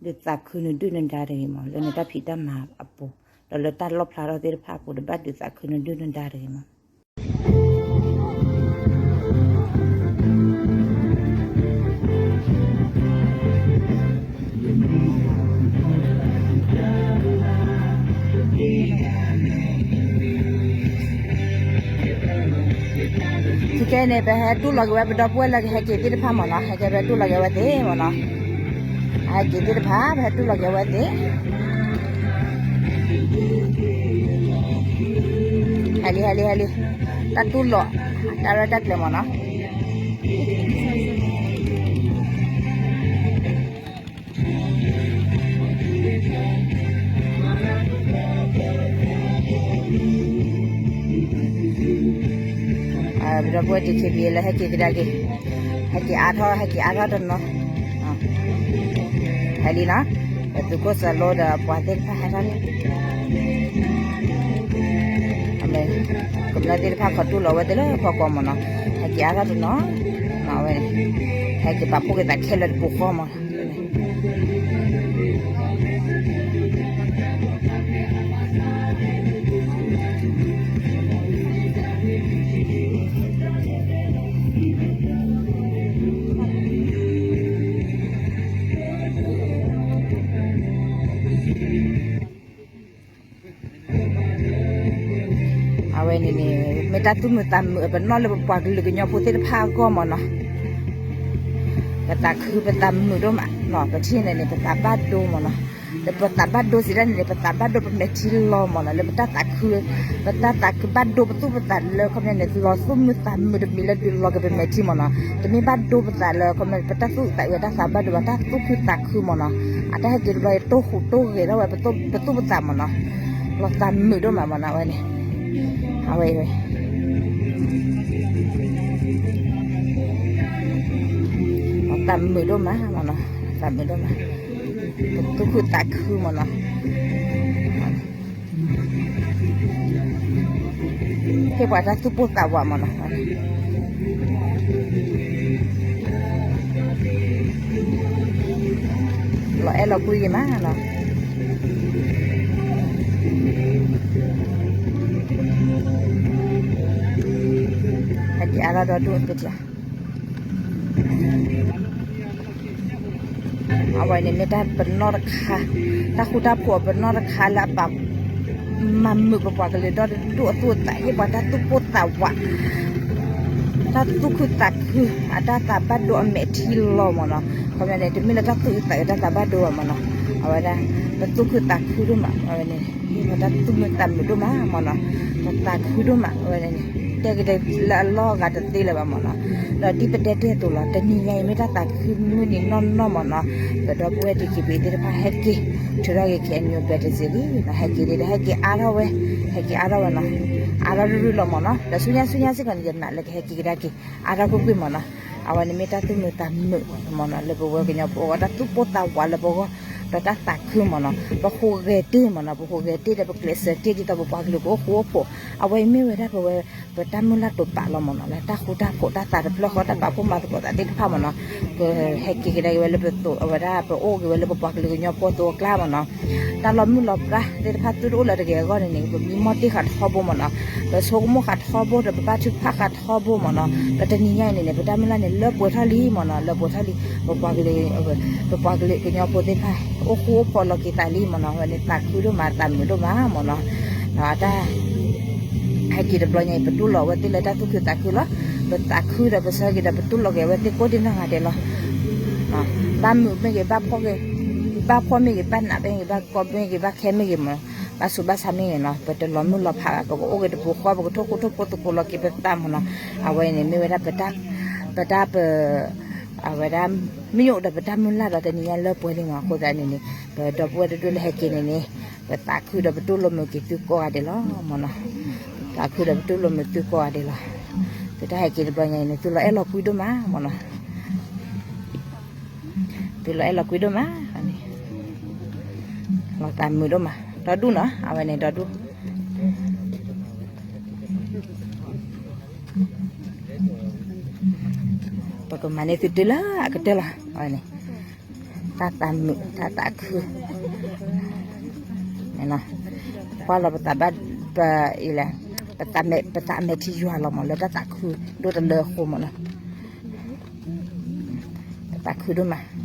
ဒုးသးခုနဒုၣ်နဒါတဂ့ၤမး, လၢနတၢ်ဖံးတၢ်မၤအပူၤ, ဒီးလၢတၢ်လီၣ်ဖျါထီၣ်သ့ၣ်တဖၣ်အပူၤ တဘၣ်ဒုးသးခုနဒုၣ်နဒါတဂ့ၤမး. ခဲကနံၣ်အံၤန့ၣ် ပဟဲတူၢ်လိာ်က့ၤဝဲပဒီပုၢ်ဝဲၢ်လၢကဟဲက့ၤသ့ၣ်တဖၣ်မ့ၢ်နီၤ, ဟဲက့ၤပဟဲတူၢ်လိာ်က့ၤဝဲသ့ၣ်မ့ၢ်နီၤ, ဟဲက့ၤသ့ၣ်တဖၣ် ပဟဲတူၢ်လိာ်က့ၤဝဲသ့ၣ်, ဟဲလံ ဟဲလံ ဟဲလံ, တၢ်တူၢ်လိာ် တၢ်ရဲၣ်တၢ်ကျဲၤမ့ၢ်နီၤ. ပဒီပုၢ်ဝဲၢ် DKBA လၢဟဲက့ၤကဒါက့ၤ, ဟဲက့ၤအါထီၣ် ဟဲက့ၤအါထီၣ်တနီၤ, ဟဲလံနီၤ, ပသုးခိၣ်စၢလိဒီးပှၤသ့ၣ်တဖၣ်ဟဲထီၣ်လံ, ကမျၢၢ်သ့ၣ်တဖၣ်ခီတူၢ်လိာ်ဝဲသ့ၣ်လၢဖီကီၢ်မ့ၢ်နီၤ, ဟဲက့ၤအါထီၣ်တနီၤ, မၤဝဲန့ၣ်, ဟဲက့ၤပာ်ဖှိၣ်က့ၤသးခဲလၢာ်တပူၤဃီမ့ၢ်နီၤ. အဝဲန့ၣ်န့ၣ် မ့ၢ်တၢ်သူၣ်မုာ်သးမုာ်အပနီၣ်လၢ ပပှၤကလုာ်ကညီဖိသ့ၣ်တဖၣ်အဂီၢ်မ့ၢ်နီၤ, ပသးခုပသးမုာ်ဒိၣ်မးနီၤ, ပထံၣ်န့ၣ်န့ၣ် ပသးဘၣ်ဒိမ့ၢ်နီၤ, ဒီးပသးဘၣ်ဒိစံးဒ်န့ၣ်န့ၣ် ပသးဘၣ်ဒိပမဲာ်ထံလီၤမ့ၢ်နီၤ, လၢပတၢ်သးခု, ပတၢ်သးခုဘၣ်ဒိပသူၣ်ပသးလၢ ခီပညီန့ၣ် လီၤသူၣ်မုာ်သးမုာ်တမံၤလၢဒုးလီၤက့ၤပမဲာ်ထံမ့ၢ်နီၤ, တမ့ၢ်ဘၣ်ဒိပသးလၢ ခီပညီ ပတၢ်သူၣ်အုးသးအုးတၢ်သးဘၣ်ဒိဘၣ် တၢ်သူၣ်ခုသးခုမ့ၢ်နီၤ, အတၢ်ဟဲက့ၤတဘျီအံၤ တိၢ်ဟူးတိၢ်ဂဲၤထီၣ်ဝဲ ပသူၣ်ပသးမ့ၢ်နီၤ, လီၤသးမုာ်ဒိၣ်မးမ့ၢ်နီၤ အဝဲန့ၣ်, အဝဲ သးမုာ်ဒိၣ်မးမ့ၢ်နီၤ, သးမုာ်ဒိၣ်မး, ပသူၣ်ခုသးခုမ့ၢ်နီၤ, ဟ့ၣ်ပှၤတၢ်သူၣ်ပိၢ်သးဝးမ့ၢ်နီၤ, လီၤအဲၣ်လီၤကွံဂ့ၤမးနီၤ, ဟဲက့ၤအါထီၣ်ဒီဒူၣ် အဝဲန့ၣ်မ့ၢ်တၢ်ပနီၣ်တခါ, တၢ်ဃူတၢ်ဖိးပနီၣ်တခါလၢအဘၣ် မၤမုာ်ပပှၤကလုာ်ဒီတဒူၣ်အသူၣ်အသး ဟ့ၣ်ပှၤတၢ်သူၣ်ပိၢ်သးဝး, တၢ်သူၣ်ခုသးခု, အတၢ်သးဘၣ်ဒိအမဲာ်ထံလီၤမ့ၢ်နီၤ, ခီပညီန့ၣ် တမ့ၢ်လၢတၢ်သူၣ်အုးသးအုးတၢ်သးဘၣ်ဒိဘၣ်မ့ၢ်နီၤ, အဝဲဒၣ် ပသူၣ်ခုသးခုဒိၣ်မး, အဝဲန့ၣ် ဟ့ၣ်ပှၤတၢ်သူၣ်မုာ်သးမုာ်ဒိၣ်မးမ့ၢ်နီၤ, ပသးခုဒိၣ်မး အဝဲန့ၣ် တဲက့ၤလၢအလီၢ်အဂၤတသ့လၢၤဘၣ်မ့ၢ်နီၤ, ဒီးဒ်ပတဲတ့ၢ်အသိးလီၤ, တနံၤညါအံၤမ့ၢ်တၢ်သးခုမုၢ်နံၤနီၢ်နီၢ်မ့ၢ်နီၤ, ပဒီပုၢ်ဝဲၢ် DKBA သ့ၣ်တဖၣ်ဟဲက့ၤ ထုးထီၣ်က့ၤ KNU ဘျဲၣ်တစ့းလံ, ဟဲက့ၤဒီး ဟဲက့ၤအါထီၣ်ဝဲ, ဟဲက့ၤအါထီၣ်ဝဲနီၤ, အါထီၣ်ရုၢ်ရုၢ်လီၤမ့ၢ်နီၤ, ဒီးဆူညါဆူညါစ့ၢ်ကီးန့ၣ် ယနာ်လၢကဟဲက့ၤကဒါက့ၤ အါထီၣ်ကွ့ၢ်ကွ့ၢ်မ့ၢ်နီၤ, အဝဲန့ၣ်မ့ၢ်တၢ်သူၣ်မုာ်သးမုာ်မ့ၢ်နီၤ, လၢပဝဲကညီဖိအဂီၢ် တၢ်သူၣ်ပိၢ်သးဝးလၢပဂီၢ်, ဒီးတၢ်သးခုမ့ၢ်နီၤ, ပဟူးဂဲၤတ့ၢ်မ့ၢ်နီၤ, ပဟူးဂဲၤတ့ၢ်ဒီးပကျဲးစၢးတ့ၢ်ဒ်သိးပပှၤကလုာ်ကအိၣ်ဃူအိၣ်ဖိး, အဝဲအံၤမ့ၢ်ဝဲဒၣ်ပဝဲ ပတၢ်မုၢ်လၢ်တိာ်ပာ်လီၤမ့ၢ်နီၤ, လၢတၢ်ဃူတၢ်ဖိးတၢ်သးတဖျၢၣ်ဃီ တၢ်ပာ်ဖှိၣ်မၤသကိးသးသ့ၣ်တဖၣ်မ့ၢ်နီၤ, ပဟဲက့ၤကဒါက့ၤဝဲလၢပသိး အဝဲဒၣ်ပအိၣ်က့ၤဝဲလၢပပှၤကလုာ်ကညီဖိအသိးအကျါမ့ၢ်နီၤ, တၢ်လီၤမုၢ်လီၤပြါသ့ၣ်တဖၣ်သုတအိၣ်လၢၤတဂ့ၤအဂီၢ်န့ၣ်န့ၣ် ပမံမီၢ်တ့ၢ်ဃာ်ထီဘိမ့ၢ်နီၤ, ပဆိကမိၣ်ဃာ်ထီဘိဒီးပဘၣ်ထုကဖၣ်ဃာ်ထီဘိမ့ၢ်နီၤ, ဒီးတနံၤညါအံၤန့ၣ်န့ၣ် ပတၢ်မုၢ်လၢ်န့ၣ် လၢပှဲၤထီၣ်လံမ့ၢ်နီၤ, လၢပှဲၤထီၣ်လံ, ပပှၤကလုာ်ကညီဖိသ့ၣ်တဖၣ် အိၣ်ဃူအိၣ်ဖိးလီၤက့ၤသးလံမ့ၢ်နီၤ, အဝဲန့ၣ်သးခုဒိၣ်မး သးမုာ်ဒိၣ်မးမ့ၢ်နီၤ, ဒီးတၢ် ဟဲက့ၤတဘျီညါအံၤ ပတူၢ်လိာ်ဝဲသ့ၣ်လၢတၢ်သူၣ်ခုသးခုလီၤ, ပသးခုဒီးပဆၢက့ၤဒီးပတူၢ်လိာ်က့ၤဝဲသ့ၣ်ကိးဒံနီၢ်ဂၤဒဲးလီၤ, ဘၣ်မုာ်မ့ၢ်ဂ့ၤ ဘၣ်ဖှီၣ်မ့ၢ်ဂ့ၤ ဘၣ်နးမ့ၢ်ဂ့ၤ ဘၣ်ကီမ့ၢ်ဂ့ၤ ဘၣ်ခဲမ့ၢ်ဂ့ၤမ့ၢ် ဘၣ်ဆူးဘၣ်ဆါမ့ၢ်ဂ့ၤနီၤ, ပတလီၤမုၢ်လီၤဖးဘၣ် ပကအိၣ်က့ၤတပူၤဃီ ပကထိၣ်ဃူထိၣ်ဖိးသကိးလီၤက့ၤပသးမ့ၢ်နီၤ, အဝဲန့ၣ်မ့ၢ်ဝဲဒၣ်ပတၢ် ပတၢ်ပ အဝဲဒၣ် မ့ၢ်အိၣ်ဒီးပတၢ်မုၢ်လၢ်ဒီးတနံၤညါလၢပှဲၤလံမ့ၢ် အဃိသတးန့ၣ်န့ၣ် ပဒီပုၢ်ဝဲၢ်တဒူၣ်လၢဟဲက့ၤန့ၣ်န့ၣ် ပသးခုဒီးပတူၢ်လိာ်မုာ်က့ၤသုကိးဂၤဒဲးလီၤမ့ၢ်နီၤ, ပသးခုဒီးပတူၢ်လိာ်မုာ်သုကိးဂၤဒဲးလီၤ, သုတၢ်ဟဲက့ၤတဘျီညါအံၤန့ၣ် သုလီၤအဲၣ်လီၤကွံဒိၣ်မးမ့ၢ်နီၤ သုလီၤအဲၣ်လီၤကွံဒိၣ်မး, လီၤသးမုာ်ဒိၣ်မး, ဒီဒူၣ်နီၤ အဝဲန့ၣ်ဒီဒူၣ်, ပကမၤန့ၢ်သုတုၤလၢအကတၢၢ်လီၤ, အဝဲန့ၣ်, တၢ်သးမုာ် တၢ်သးခု ကွၢ်လီၤပသးဘၣ် ပ အံၤလဲၣ် ပသးမဲာ် ပသးမဲာ်ထံယွၤလီၤမး လၢတၢ်သးခုဒိၣ်တလၢအဃိမးနီၤ ပသးခုဒိၣ်မး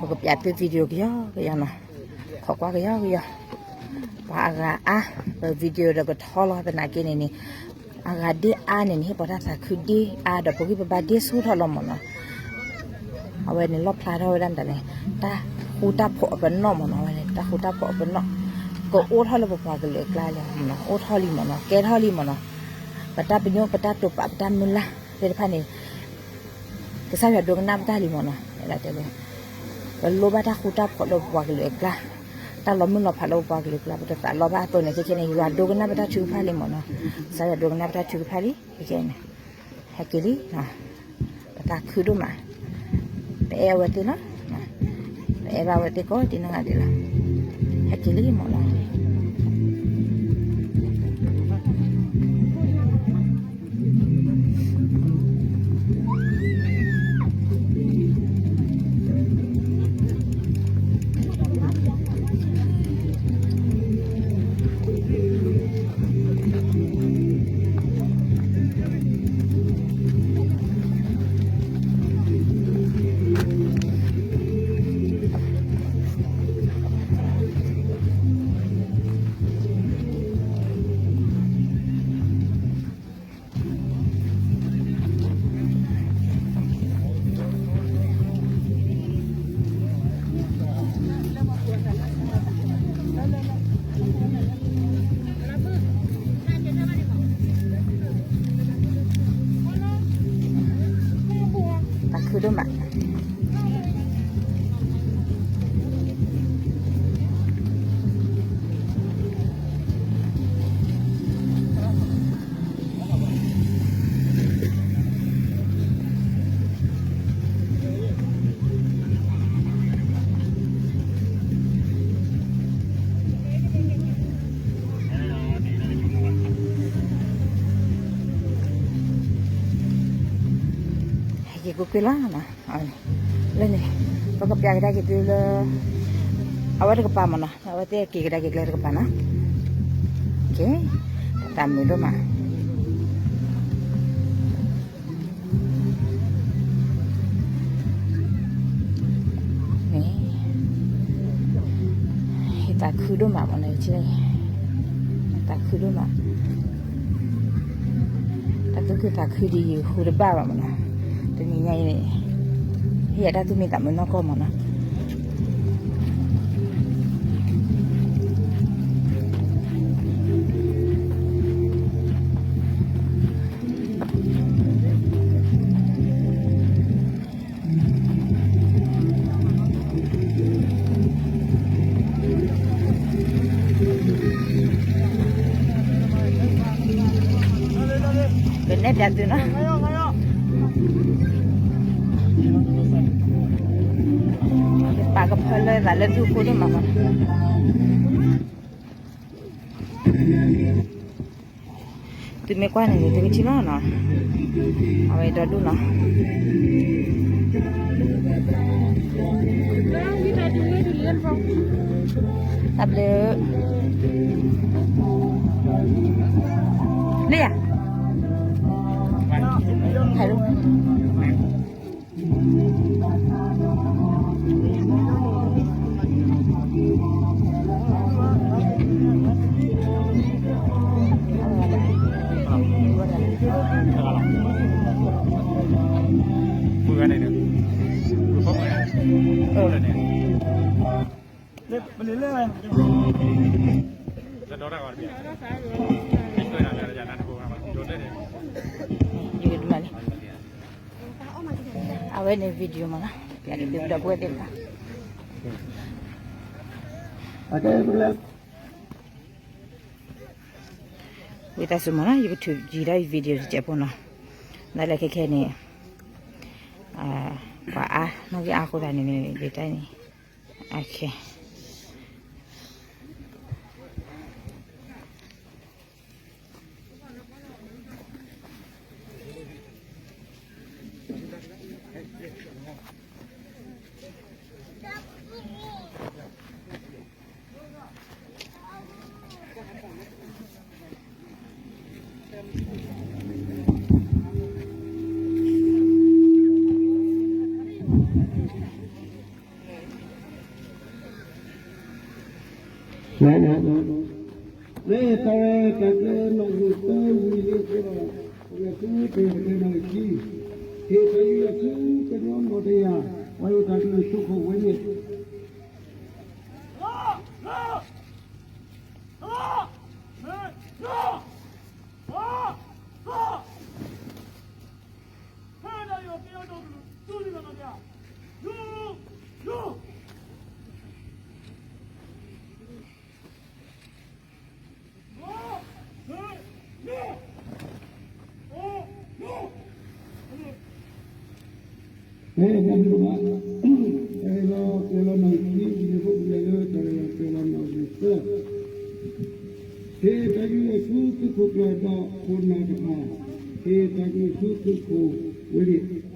ပကပျးသု video ကယီကယီနီၤ, ခိးကွၢ်ကယီကယီ, ပှၤအဂၤအါ, ပ video ဒီးကထီလီၤသနာ်က့န့ၣ်န့ၣ်, အဂၤဒ့အါန့ၣ်န့ၣ် ဟ့ၣ်ပှၤတၢ်သးခုဒ့အါဒီး ပဂံၢ်ပဘါဒ့ဆူၣ်ထီၣ်လီၤမ့ၢ်နီၤ. အဝဲန့ၣ်လီၣ်ဖျါထီၣ်ဝဲဒၣ်မတၤလဲၣ်, တၢ်ဃူတၢ်ဖိးအပနီၣ်မ့ၢ်နီၤ, အဝဲန့ၣ် တၢ်ဃူတၢ်ဖိးအပနီၣ်, ကအိၣ်ထီၣ်လၢပပှၤကလုာ်အကျါလံမ့ၢ်နီၤ, အိၣ်ထီၣ်လံမ့ၢ်နီၤ, ကဲထီၣ်လံမ့ၢ်နီၤ, ပတၢ်ပညိၣ် ပတၢ်တိာ်ပာ် ပတၢ်မုၢ်လၢ်သ့ၣ်တဖၣ်န့ၣ် ကစၢ်ယွၤဒိကနၣ်ပတၢ်လံမ့ၢ်နီၤ, အဲၣ်ဒိးတဲလၢ ပလိၣ်ဘၣ်တၢ်ဃူတၢ်ဖိးလၢပပှၤကလုာ်အကျါ, တၢ်လီၤမုၢ်လီၤဖးလၢပပှၤကလုာ်အကျါ ပတသးလီဘၣ်အသိးန့ၣ် ခဲခဲန့ၣ် ယွၤဒိကနၣ်ပတၢ်ထုကဖၣ်လံမ့ၢ်နီၤ, ကစၢ်ယွၤဒိကနၣ်ပတၢ်ထုကဖၣ်လံ, ခဲခဲန့ၣ် ဟဲက့ၤလံ, ပသးခုဒိၣ်မး, ပအဲၣ်အဝဲသ့ၣ်လီၤ, ပအဲၣ်ဘၣ်အဝဲသ့ၣ်ကိးဒံနီၢ်ဂၤဒဲးလီၤ, ဟဲက့ၤလံမ့ၢ်နီၤ. သးခုဒိၣ်မး, ဟဲက့ၤကွ့ၢ်ကွ့ၢ်လီၤနီၤ, လၢန့ၣ် ပကပျးကဒါက့ၤသုလၢ အဝဲတကပၤမ့ၢ်နီၤ, အဝဲသ့ၣ်က့ၤကဒါက့ၤကျဲတကပၤနီၤ, ကဲ, တၢ်မုာ်ဒိၣ်မး ဟ့ၣ်သးခုဒိၣ်မးမ့ၢ်နီၤ, သးခုဒိၣ်မး, တၢ်သူၣ်ခုသးခုဒ်ယဃုတဘၣ်ဘၣ်မ့ၢ်နီၤ, တနံၤညါအံၤန့ၣ် ဟ့ၣ်ယၤတၢ်သူၣ်မံသးမုာ်နီၢ်ကီၢ်မ့ၢ်နီၤ. ပနဲၣ်ပၠးသုနီၤ, ပာ်ကဖၢလၢသးလၢသုအဃိဒိၣ်မးမ့ၢ်နီၤ. သုမ့ၢ်ကွၢ်န့ၣ်န့ၣ် သုကထံၣ်လီၤနီၤ, အဝဲဒီဒူၣ်နီၤ, တၢ်ဘျုး, လၢယၤ, ဟဲလၢ အဝဲန့ၣ် video မ့ၢ်နီၤ, ဒီပုၢ်ဝဲၢ်သ့ၣ်တဖၣ်, ဝံသးစူၤမ့ၢ်နီၤ, ယကထုးယံၤဒၣ်ယ video တစဲးဖိနီၤ, ဒ်လဲၣ်ခဲခဲန့ၣ် ပှၤအါနီၣ်ဂံၢ်အါအဃိသတးန့ၣ်န့ၣ် ယတၢ်န့ၣ် okay. လၢတၢ်ရဲၣ်တၢ်ကျဲၤနီၣ်ဂံၢ်သၢဝံၤလံအဃိဒီး, ပကသူတရံးတကဲနီၣ်ဂံၢ်ခံ, ဟ့ၣ်တၢ်ယူးယီၣ်ဆူကညီနီၣ်တယၢ်, ပှၤဟ့ၣ်တၢ်ကလုၢ်ဆူခိၣ်ဝဲန့ၣ် ဖဲတၢ်ဒုးဘၣ်, တၢ်ရဲၣ်လီၤကျဲၤလီၤနီၣ်ဂံၢ်ခံ ယဖိကလဲၤလၢတၢ်ရဲၣ်လီၤကျဲၤလီၤနီၣ်ဂံၢ်သၢ, ဟ့ၣ်တၢ်ယူးယီၣ်ဆူသုးခိၣ်ကျၢၢ်ဒီးခိၣ်နၢ်တဖၣ်, ဟ့ၣ်တၢ်ယူးယီၣ်ဆူသုးခိၣ်ဝဲန့ၣ် တၢ်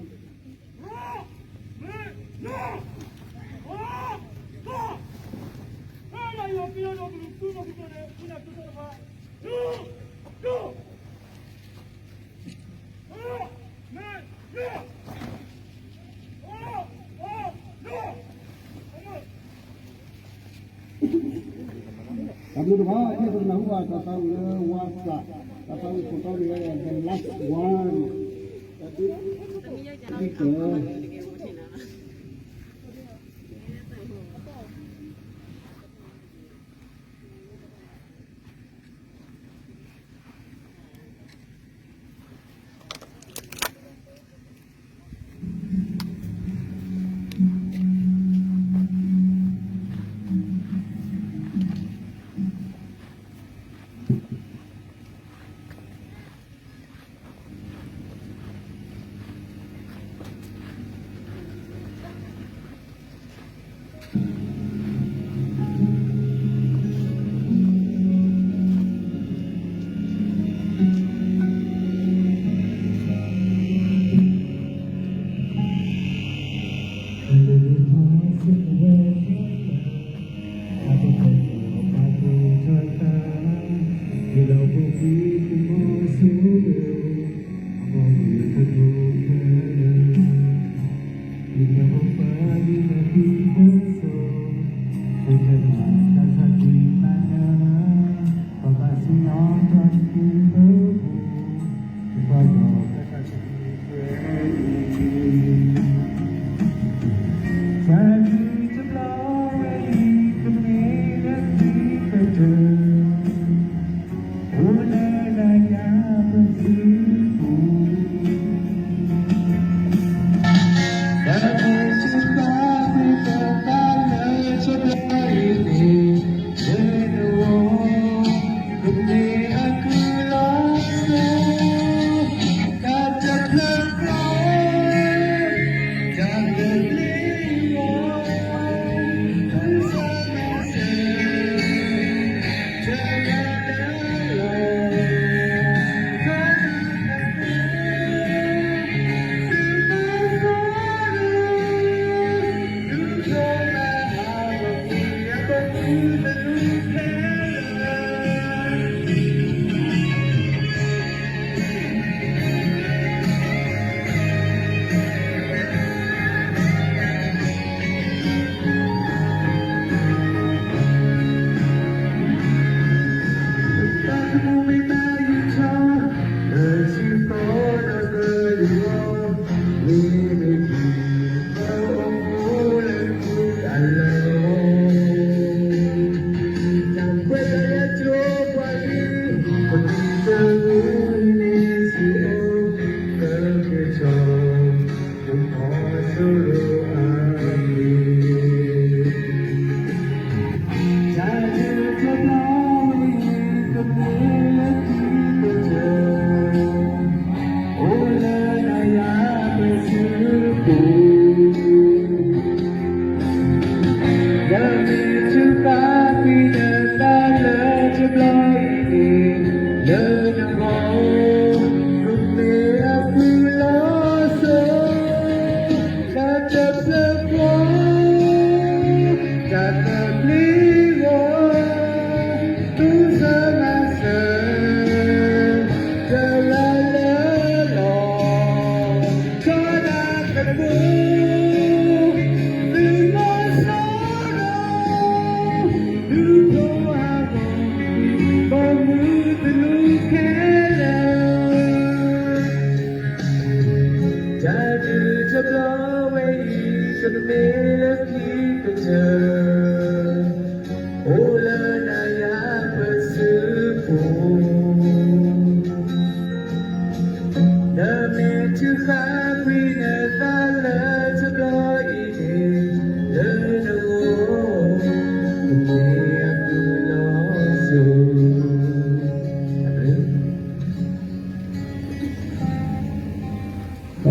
ဘျုးတဖၣ် ယဲၢ်ပကနၢ်ဟူဘၣ်တၢ်သးဝံၣ်လၢဝါစၢ်, တၢ်သးဝံၣ်ခိၣ်တီန့ၣ် the last one, တၢ်ဘျုးတဖၣ်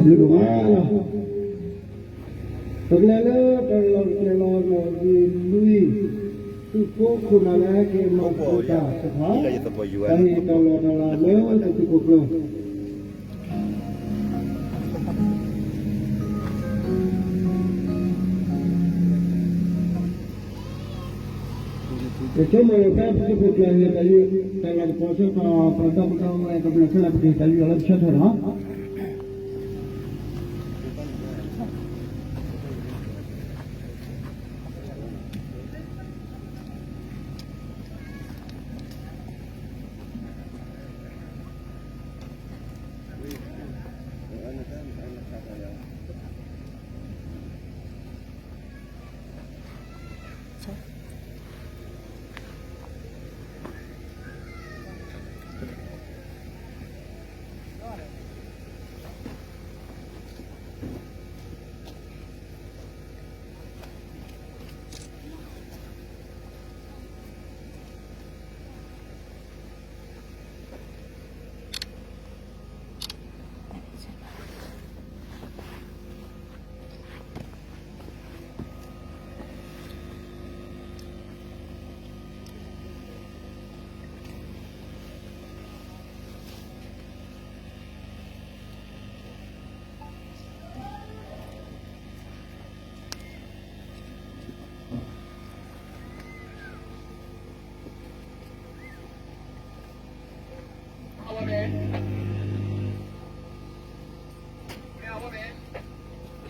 ဒိၣ်မးလီၤ. ပကလဲၤလၢတၢ်လီၢ်တၢ်ကျဲလီၤ နီၣ်ဂံၢ်လွံၢ်, သုးဖိခိၣ်နၢ်လၢဟဲက့ၤမၤသကိးတၢ်တဖၣ်, တၢ်ဟ့ၣ်တၢ်လီၢ်တၢ်လၤလၢတၢ်သုးခိၣ်ကျၢၢ် ပဆိကမိၣ်ဖဲပသုးခိၣ်ကျၢၢ်န့ၣ် တၢ်လီၢ်တပီၤဆၢကတီၢ် ပှၤဒီမုၣ်ဒီဝဲၢ်ကမျၢၢ်ခဲလၢာ် ပကဟ့ၣ်တၢ်ယူးယီၣ်လၢပဆၢ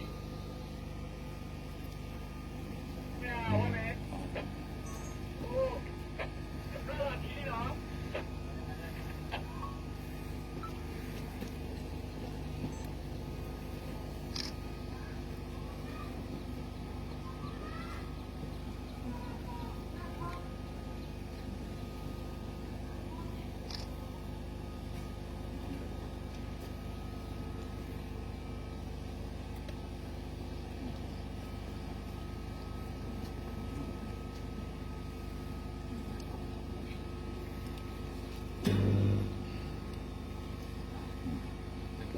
ထၢၣ်န့ၣ်လီၤ.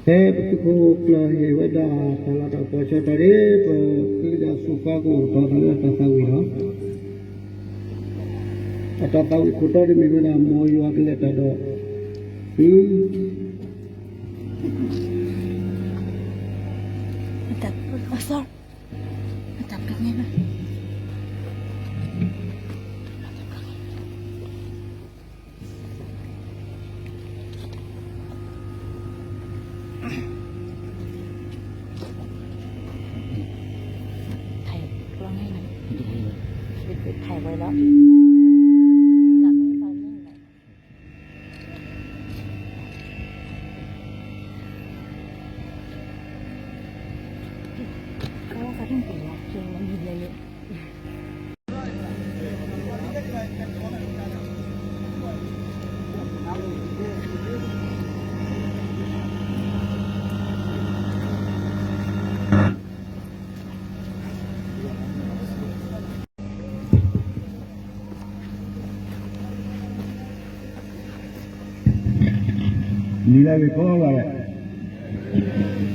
ဖဲပသုးခိၣ်ကျၢၢ်ဟ့ၣ်ဝဲဒၣ်တၢ်လၤတၢ်ကပီၤဆၢကတီၢ်န့ၣ် ပသုးဒၣ်ဆူၣ်ဖးကအိၣ်တီၢ်သးလၢတၢ်သးဝံၣ်လီၤ. အတၢ်သးဝံၣ်ခိၣ်တီန့ၣ်မ့ၢ်ဝဲဒၣ် မ်ယွၤကလဲၤတၢ်ဒီးသု ถ่ายกล้องให้หน่อย ถ่ายไว้แล้ว နံၤလၢအဂ့ၤကိးဂၤဒဲး,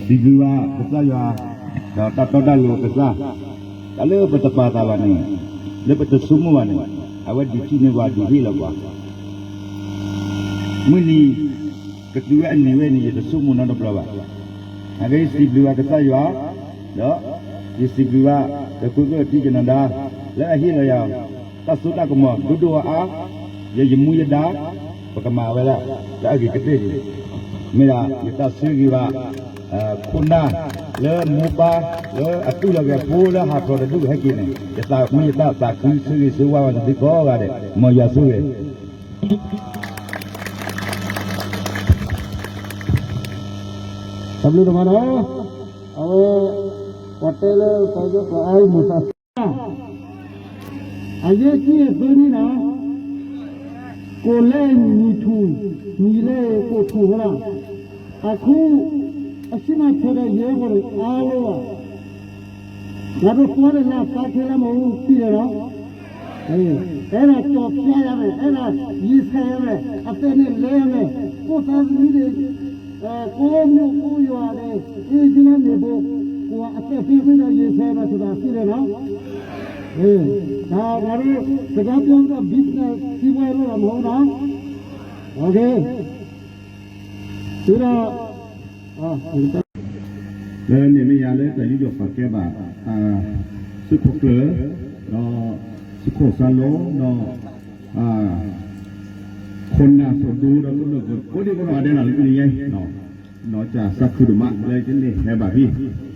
စံးဘျုးဘၣ်ကစၢ်ယွၤ, ဒီးတၢ်တီတၢ်လိၤကစၢ်, တၢ်လၢပတပာ်သးဘၣ်န့ၣ်, လၢပတဆိကမိၣ်ဘၣ်န့ၣ်, အဝဲဒုးထံၣ်န့ၢ်ပှၤ ဒုးဟ့ၣ်လီၤပှၤ မုၢ်နံၤကတုၤဝဲအနံၤဝဲန့ၣ် ယတဆိကမိၣ်နီတဘျီဘၣ်. အဂ့ၢ်ယစံးဘျုးဘၣ်ကစၢ်ယွၤ, ဒီးယစံးဘျုးဘၣ် ဒီးကွဲကၢၢ်တံၢ်ကနၣ်ဒါ လၢအဟ့ၣ်လီၤယၤ တၢ်စိတၢ်ကမီၤဒိၣ်ဒိၣ်အါအါ, ယယမူယဒါ ပကမၤဝဲဒၣ် လၢအဂ့ၤကတၢၢ်န့ၣ်, မ့ၢ်ဒၣ်ယတၢ်ဆၢဂ့ၤဘၣ် ခိၣ်နၢ် လၢမိၢ်ပၢ် လၢအတူၢ်လိာ်က့ၤအဖိလၢဟးဖျိးတဒူၣ်ဟဲက့ၤန့ၣ်, ယသးမ့ၢ်ယတၢ်သးခုဆၢဂ့ၤဆၢဝါဘၣ်နသုကိးဂၤဒဲး, မ်ယွၤဆိၣ်ဂ့ၤ တၢ်ဘျုးဒိၣ်မးနီၤ, အဝဲ ပှၤတဲလၢပှၤကပှၤအါအံၤမိၢ်သးစၢ်, အယဲၢ်ကံၢ်အသိနံၣ်နီၤ, ကိးလဲၣ်နံၤထူၣ်, နံၤလဲၣ်ကိးထူၣ်ဝဲလီၤ, အခု အဆံးမးထဲဒီးယဲၢ်ဝဲအါလီၤဘၣ်, ငါတို့သွားတယ်လၢအသးခဲလၢမူပံတယ်နော်, အဲဒါကျော်ဖြတ်ရမယ်, အဲဒါရင်ဆိုင်ရမယ်, အသက်နဲ့လဲရမယ်, ကိုယ့်သားသမီးတွေ ကိးမုၢ်ကိးယွၤန့ၣ် အ့ၣ်က့ၤလၢန့ၣ်ဘိ ကွၢ်အသဲၣ်သ့ဝဲဒၣ်ယဲၢ်ဆဲဒီးတဘၣ်သ့လဲၣ်နီၤ, တၢ်မၤဒီး စကားပြောပြီးတော့ business စီးပွားရေးလုပ်တာမဟုတ်ဘူးနော်, OK, ပြီးတော့ လၢန့ၣ်မ့ၢ်ယၤလၢတၢ်ယူးယီၣ်ပာ်ကဲဘၣ် သုးခိၣ်ကျၢၢ် ဒီးသုးခိၣ်စၢ်လိၤ ဒီး ခိၣ်နၢ်စိၤဒူဒီး ကိးဒံကိးနီၢ်ဂၤဒဲးနီၤ လၢတနံၤညါ နီၢ်ကစၢ်သးခုဒိၣ်မး လၢယန့ၢ်ဟဲဘၣ်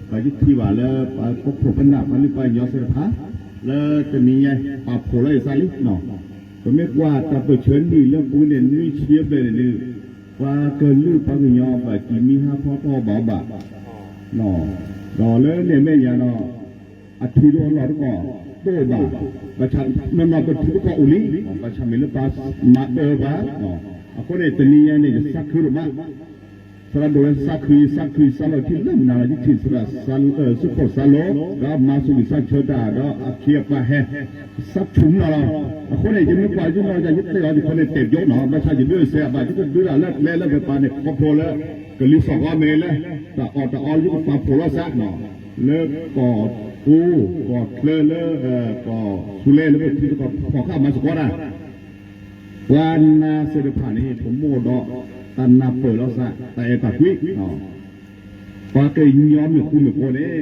ဖဲ ဒီးယထံၣ်ဘၣ်လၢပှၤဟီၣ်ခိၣ်ဖိနၢ် ပှၤလုၢ်ပှၤကညီသ့ၣ်တဖၣ် လၢတနံၤညါ ပာ်ဖှိၣ်လၢယသးလံနီၤ, ပမ့ၢ်ကွၢ်တၢ်ပၢၢ်ဆၢနံၣ်လၢပူၤန့ၣ် နွံဆံဘျဲၣ်န့ၣ်ဒုး ပှၤကလုာ်ပှၤကညီဘၣ်ကံၤမံဟးဖီထီၣ်ဘၣ်အီၤဘၣ် ဒီးလၢန့ၣ်အမဲာ်ညါဒီး အထံတအိၣ်အလီၢ်တအိၣ် တအိၣ်ဘၣ်, ဘၣ်ဆၣ်နီၢ်နီၢ်ပထံပကီၢ်အိၣ်လံ, ဘၣ်ဆၣ်မ့ၢ်လၢပှၤမၤအၢပှၤ, အဃိန့ၣ် တနံၤညါန့ၣ် ယသးခုဒိၣ်မး, သရၣ်ဒိၣ်ဝဲသးခု ယသးခု ယသးလီၤထံလၢမနုၤလီၤ ယထံၣ်သရၣ် သုးခိၣ်စၢ်လိၤ ဒီးမၤစၢၤဂံၢ်စၢ်ဆၢတၢ် ဒီးအခ့အပှၤဟဲ သးဆူၣ်မနုၤလီၤ, အဃိန့ၣ် ယမ့ၢ်ကွၢ်ယနီၢ်ယၤ ယတဲအီၤယခီန့ၣ် တဲာ်ပယီၤနီၤ ဘၣ်ဆၣ်ယဒုးစဲးအဘၣ် ယကဒုးတၢ်လၢကျဲလၢပပာ်န့ၣ် ခီဖျိလၢ ကလံၤသီၣ်ဂီမ့ၢ်လၢ တၢ်အီၣ်တၢ်အီလၢယကပာ်ဖှိၣ်လီၤစးနီၤ လၢကီၢ်ပူၤ ကီၢ်ချၢလၢ ကီၢ်ဆူလဲၣ်လၢပထံပကီၢ်ဖီၣ်ဃာ်မၤသကိးတၢ် ပှၤနၤသ့ၣ်တဖၣ်န့ၣ် ပမိၢ်ဒီး တၢ်နၢ်ပၢၢ်လီၤစး တၢ်အဲၣ်တၢ်ကွံ ပှၤကညီမ့ၢ်ဃူမ့ၢ်ဖိးန့ၣ်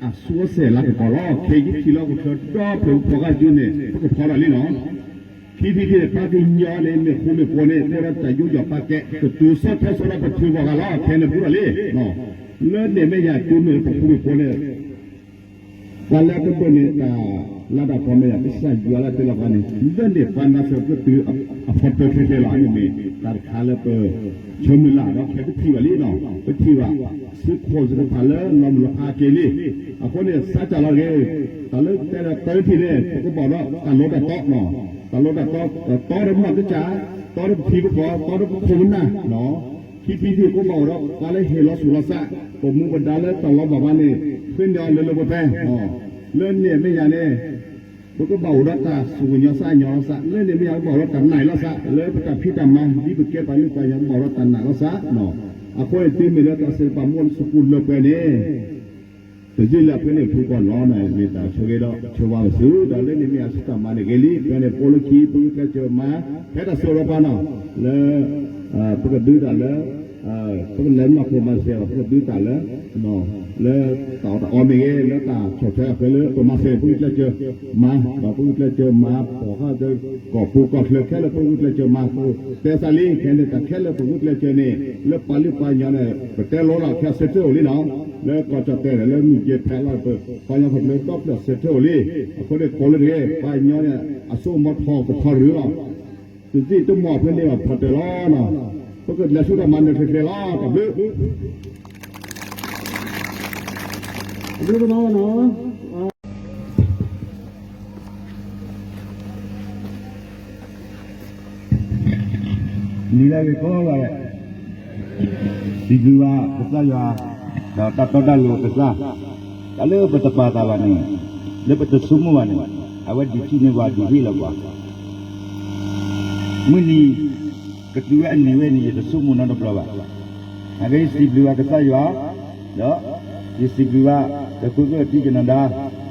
အဆူၣ်အစဲၣ်လၢကပီၤလီၤ ခဲအံၤယထံၣ်လီၤကထၢဒီဖျၢၣ်ဖီၣ်ဃာ်စုန့ၣ် ပကဖီထီၣ်လံနီၤ ခံထံၣ်တထံၣ်န့ၣ် ပှၤကညီန့ၣ် မ့ၢ်ဃူမ့ၢ်ဖိးန့ၣ် တဲဝဲဒၣ်တၢ်ယူးယီၣ်ပာ်ကဲ ကတုၤဆၢထၢဆၢလၢပထံပကီၢ်ဂၤလီၤ ခဲန့ၣ်ပူထီၣ်လံ လၢန့ၣ်မ့ၢ်ယၤတုၤမ့ၢ်ပဃူမ့ၢ်ဖိးန့ၣ် ပှၤလၢတဘၣ်န့ၣ်တၢ်လၤတၢ်ကပီၤမ့ၢ်ယၤ ကစၢ်ယွၤလၢအတဲလီၤပှၤန့ၣ် လၢန့ၣ်ပှၤနၤစၢၤကတုၤအဖီတၢခဲခဲလီၤ အန့ၣ်မ့ၢ်တၢ်တခါလၢပ ဆၢမုၢ်လၢ်ဒီးခဲပထံၣ်ဘၣ်လံနီၤ ပထံၣ်ဘၣ် သုးခိၣ်သ့ၣ်တဖၣ်လၢလီၤမုၢ်လီၤဖးက့ၤလံ အဃိန့ၣ် စးစၢ်လီၤတဂ့ၤ တၢ်လၢတဲဒီးတၢ်ထံၣ်န့ၣ် ပကဘၣ်ဒီးတၢ်လီတၢ်တီနီၤ တၢ်လီတၢ်တီ တီဒီးနီၢ်ကစၢ် တီဒီးပထံပကီၢ် တီဒီးပခိၣ်ပနၢ်နီၤ ခံထံၣ်တထံၣ် ပကဘၣ်အိၣ်ဒီးပှၤလၢဟ့ၣ်လီၤဆူၣ်လီၤစး ပမူပဒါလၢတၢ်လီၤဘၣ်ဘၣ်န့ၣ် ထွ့န့ၢ်အီၤလၢလၢပှဲၤပှဲၤ လၢန့ၣ်မ့ၢ်ယၤန့ၣ် ပကဘၣ်အိၣ်ဒီးတၢ်စူၢ်ကညီၤသးကညီၤလီၤစး လၢန့ၣ်မ့ၢ်ယၤ ပကဘၣ်အိၣ်ဒီးတၢ်နာ်လီၤစး လၢပတၢ်ဖံးတၢ်မၤ ဒ်ပကဲပှၤလုၢ်ပှၤကညီ ပဘၣ်အိၣ်ဒီးတၢ်နာ်လီၤစးနီၤ အဃိန့ၣ် တုၤမ့ၢ်လၢတၢ်စံးပာ်မူလၢသကိးလၢပှဲၤန့ၣ် ပစံးလၢအဖဲန့ၣ် ဖုကီၢ်လီၤန့ၣ် မ့ၢ်တၢ်ဆိၣ်ဂ့ၤဒီး ဆိၣ်ဝါက့ၤသု ဒီးလၢန့ၣ်မ့ၢ်အစုတၢ်မၤန့ၣ်ဂ့ၤလံ ဖဲန့ၣ် ပိာ်လၢခံ ပဂုာ်ကျဲးစၢးမၤ ဖဲတၢ်စံးလီၤပှၤနီၤ လၢ ပကဒုးတၢ်လၢ ပကလဲၤနီၢ်ခိမၤစၢၤ ပကဒုးတၢ်လၢ လၢတၢ်အီၣ်တၢ်အီမ့ၢ်ဂ့ၤ လၢတၢ်ဆီၣ်ထွဲအဃဲလၢပမၤစၢၤ ပဂုာ်ကျဲးစၢးမၤ ဒီးပဂုာ်ကျဲးစၢးမၤ ပိာ်ဃာ်ကီၢ်ပူၤကီၢ်ချၢခဲလၢာ် ပဂုာ်ကျဲးစၢးမၤ တဲသးလံ ခဲန့ၣ် တၢ်ခဲလၢာ်ပဂုာ်ကျဲးစၢးန့ၣ် လၢပှၤလုၢ်ပှၤကညီန့ၣ် ပတဲလိလီၤ ခဲအဆၢထၢၣ်အိၣ်လံနီၤ လၢကီၢ်ကၠီၣ်တဲာ်ဒီး လၢမုၢ်ယဲၢ်ဖဲလီၤ ပပှၤကညီခီဖျိဒီဖျၢၣ်အဆၢထၢၣ်အိၣ်လံ အဃိန့ၣ် ကိးလၢတဂ့ၤ ပှၤကညီန့ၣ် အစိကမီၤထီၣ်ကထီရူၢ်လီၤ တသ့ၣ်တမီၢ်ဖဲန့ၣ်ဘၣ်ဖီတၢၢ်လီၤနီၤ ပကလဲၤဆူတၢ်မၤနၢၤကျဲၤကျဲၤလီၤ တၢ်ဘျုး တၢ်ဘျုးတနီၤနီၤ နံၤလၢဂ့ၤကိးဂၤဒဲး, စံးဘျုးဘၣ်ကစၢ်ယွၤ, ဒီးတၢ်တီတၢ်လိၤကစၢ်, တၢ်လၢပတပာ်သးဘၣ်န့ၣ်, လၢပတဆိကမိၣ်ဘၣ်န့ၣ်, အဝဲဒုးထံၣ်န့ၢ်ပှၤဒုးဟ့ၣ်လီၤပှၤ, မုၢ်နံၤ ကတုၤဝဲအနံၤဝဲန့ၣ် ယတဆိကမိၣ်နီတဘျီဘၣ်. အဂ့ၢ်ယစံးဘျုးဘၣ်ကစၢ်ယွၤ, ဒီး ယစံးဘျုးဘၣ် ဒီပုၢ်ဝဲၢ်တံၤကနီၤဒါ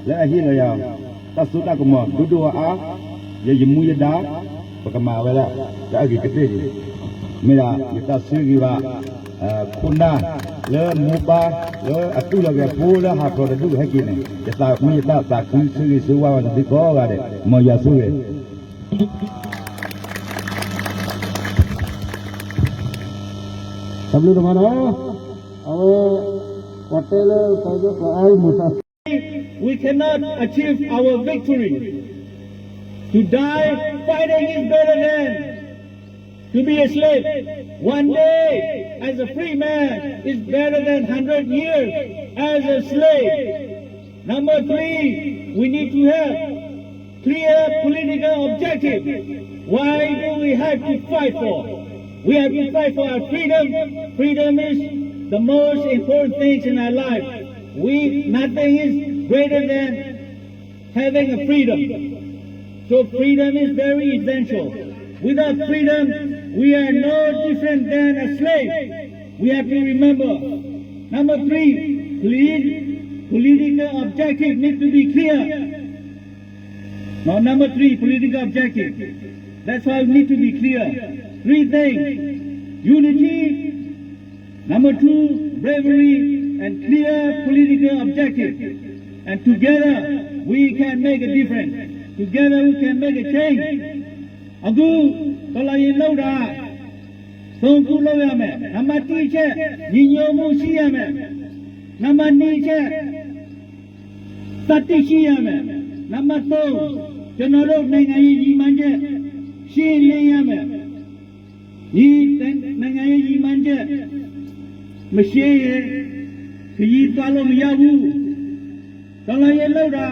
လၢအဟ့ၣ်လီၤယၤ တၢ်စိတၢ်ကမီၤဒိၣ်ဒိၣ်အါအါ, ယယမူယဒါ ပကမၤဝဲဒၣ် တၢ်အဂ့ၤကတၢၢ်န့ၣ်, မ့ၢ်ဒၣ်ယတၢ်ဆၢဂ့ၤဘၣ် ခိၣ်နၢ် လၢမိၢ်ပၢ် လၢအတူၢ်လိာ်က့ၤအဖိလၢဟးဖျိးတဒူၣ်ဟဲက့ၤန့ၣ်, ယသးမုၢ်ယသးသးခုဆၢဂ့ၤဆၢဝါဝဲတဒုကိးဂၤဒဲး, မ်ယွၤဆိၣ်ဂ့ၤ တၢ်ဘျုးတမးနီၤ, အဝဲ ပှၤတဲလၢပှၤကညီကျိာ်အါအံၤမုၢ်သး We cannot achieve our victory. To die fighting is better than to be a slave. One day as a free man is better than hundred years as a slave. Number three, we need to have clear political objective. Why do we have to fight for? We have to fight for our freedom. Freedom is the most important things in our life. We, nothing is greater than having a freedom. So freedom is very essential. Without freedom, we are no different than a slave. We have to remember, number three, polit- political objective need to be clear. Now, number three, political objective. That's why we need to be clear. Three things: unity, number two, bravery, and clear political objective. And together, we can make a difference. Together, we can make a change. အခု တော်လှန်ရေးလုပ်တာ သုံးခုလုပ်ရမယ်။ နံပါတ်တစ်အချက် ညီညွတ်မှုရှိရမယ်။ နံပါတ်နှစ်အချက် သတ္တိရှိရမယ်။ နံပါတ်သုံး ကျွန်တော်တို့နိုင်ငံရေးရည်မှန်းချက် ရှင်းလင်းရမယ်။ ဒီနိုင်ငံရေးရည်မှန်းချက် မရှိရင် ခရီးသွားလို့မရဘူး။ တော်လှန်ရေးလုပ်တာ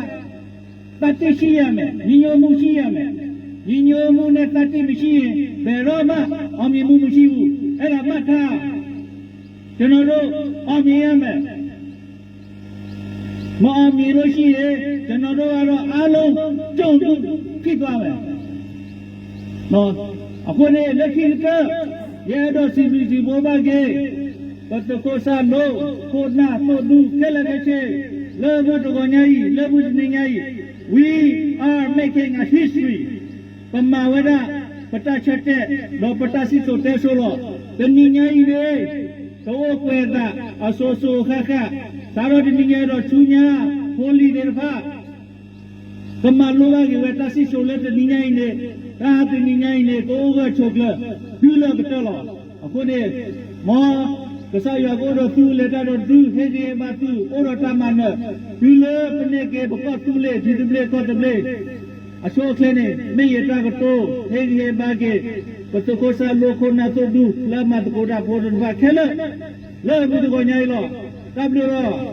သတ္တိရှိရမယ်။ ညီညွတ်မှုရှိရမယ်။ ညီညွတ်မှုနဲ့သတ္တိမရှိရင် ဘယ်တော့မှအောင်မြင်မှုမရှိဘူး။ အဲ့ဒါမှတ်ထား။ ကျွန်တော်တို့အောင်မြင်ရမယ်။ မအောင်မြင်လို့ရှိရင် ကျွန်တော်တို့ကတော့အားလုံး ကြုံပြီးဖြစ်သွားမယ်နော်။ အဃိန့ၣ် လၢခံကတၢၢ် ယအဲၣ်ဒိးစံးဘျုးစံးဖှိၣ်ဘၣ်က့ၤ ပသုးခိၣ်စၢ်လိ ခိၣ်နၢ်သိၣ်ဒူခဲလၢာ်ခဲဆ့ လၢမုၢ်တဂီၤညါအံၤ လၢမုၢ်တနံၤညါအံၤ we are making a history. ပမၤဝဲဒၣ် ပတၢ်ဆၢတဲာ် ဒီးပတၢ်စံၣ်စိၤတဲစိၤလီၤ. တနံၤညါအံၤန့ၣ် တအိၣ်ကွဲးသး အစိၤစိၤဃၣ်ဃၣ် စးထီၣ်တနံၤညါဒီးဆူညါ ဖိလံၤသ့ၣ်တဖၣ် ကမၤလိဘၣ်က့ၤဝဲတၢ်စံၣ်စိၤလၢတနံၤညါအံၤန့ၣ် တၢ်တနံၤညါအံၤန့ၣ် ကအိၣ်ဂၢၢ်ဆိးကျၢၤ တုၤလၢကတၢၢ်လီၤ. အဃိန့ၣ် မ်ကစၢ်ယွၤကအိၣ်ဒီးသု လဲၤတၢ်ဒီးသု ဟ့ၣ်ဂံၢ်ဟ့ၣ်ဘါသု အိၣ်ဒီးတၢ်မၤနၢၤ တုၤလၢပန့ၢ်က့ၤပကီၢ်သူလ့ၤ ထံသဘျ့ကီၢ်သဘျ့ အဆိအချ့န့ၣ် မ့ၢ်ယတၢ်ကတိၤ ဟ့ၣ်ဂံၢ်ဟ့ၣ်ဘါက့ၤ ပသုးခိၣ်စၢ်လိခိၣ်နၢ်သိၣ်ဒူ လၢအမၤသကိးတၢ်ဖိတဖၣ်ခဲလၢာ် လၢမုၢ်တဂီၤညါအံၤလီၤ. တၢ်ဘျုးလီၤ.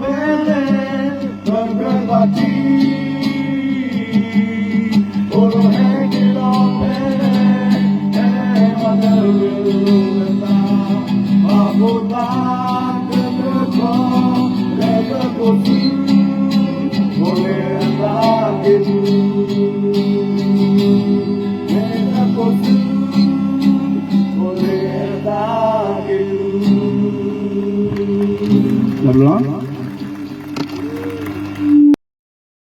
ဖဲလဲၣ် ပကြၢးဘၣ်ထံ အိၣ်ဒီးဟဲက့ၤလီၤဖဲလဲၣ် ဟဲမၤတၢ်လၢပသး ပာ်ဖှိၣ်သး ကကခီ လဲၤကကိးသု အိၣ်လၢအသးက့ၤသု လဲၤကကိးသု အိၣ်လၢအသးက့ၤသု တၢ်ဘျုးလီၤ.